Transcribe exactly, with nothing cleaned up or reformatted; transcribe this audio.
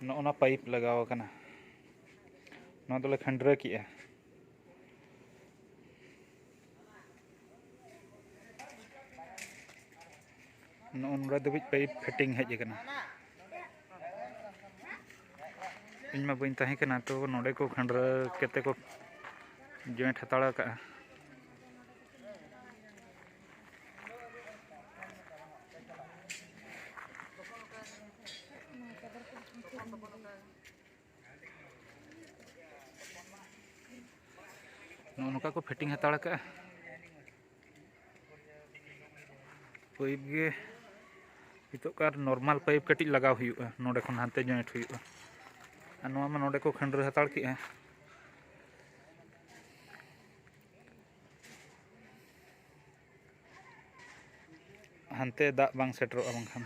ᱱᱚᱜᱼᱚ ᱱᱟ ᱯᱟᱭᱤᱯ ᱞᱟᱜᱟᱣ ᱟᱠᱟᱱᱟ, ᱱᱚᱣᱟ ᱫᱚᱞᱮ ᱠᱷᱟᱹᱱᱰᱨᱟᱹ ᱠᱮᱜᱼᱟ᱾ ᱱᱚᱜᱼᱚ ᱱᱚᱰᱮ ᱫᱷᱟᱹᱵᱤᱡ ᱯᱟᱭᱤᱯ ᱯᱷᱤᱴᱤᱝ ᱦᱮᱡ ᱟᱠᱟᱱᱟ᱾ ᱤᱧ ᱢᱟ ᱵᱟᱹᱧ ᱛᱟᱦᱮᱸ ᱠᱟᱱᱟ, ᱛᱚ ᱱᱚᱰᱮ ᱠᱚ ᱠᱷᱟᱹᱱᱰᱨᱟᱹ ᱠᱟᱛᱮ ᱠᱚ ᱡᱚᱭᱮᱱᱴ ᱦᱟᱛᱟᱲ ᱟᱠᱟᱜᱼᱟ᱾ ᱱᱚᱜᱼᱚ ᱱᱚᱝᱠᱟ ᱠᱚ ᱯᱷᱤᱴᱤᱝ ᱦᱟᱛᱟᱲ ᱠᱟᱜᱼᱟ᱾ ᱯᱟᱭᱤᱯ ᱜᱮ ᱱᱤᱛᱚᱜ ᱠᱟᱨ ᱱᱚᱨᱢᱟᱞ ᱯᱟᱭᱤᱯ ᱠᱟᱹᱴᱤᱡ ᱞᱟᱜᱟᱣ ᱦᱩᱭᱩᱜᱼᱟ, ᱱᱚᱰᱮ ᱠᱷᱚᱱ ᱦᱟᱱᱛᱮ ᱡᱚᱭᱮᱱᱴ ᱦᱩᱭᱩᱜᱼᱟ᱾ ᱟᱨ ᱱᱚᱣᱟ ᱢᱟ ᱱᱚᱰᱮ ᱠᱚ ᱠᱷᱟᱹᱱᱰᱨᱟᱹ ᱦᱟᱛᱟᱲ ᱠᱮᱜᱼᱟ᱾ ᱦᱟᱱᱛᱮ ᱫᱟᱜ ᱵᱟᱝ ᱥᱮᱴᱮᱨᱚᱜᱼᱟ ᱵᱟᱝᱠᱷᱟᱱ᱾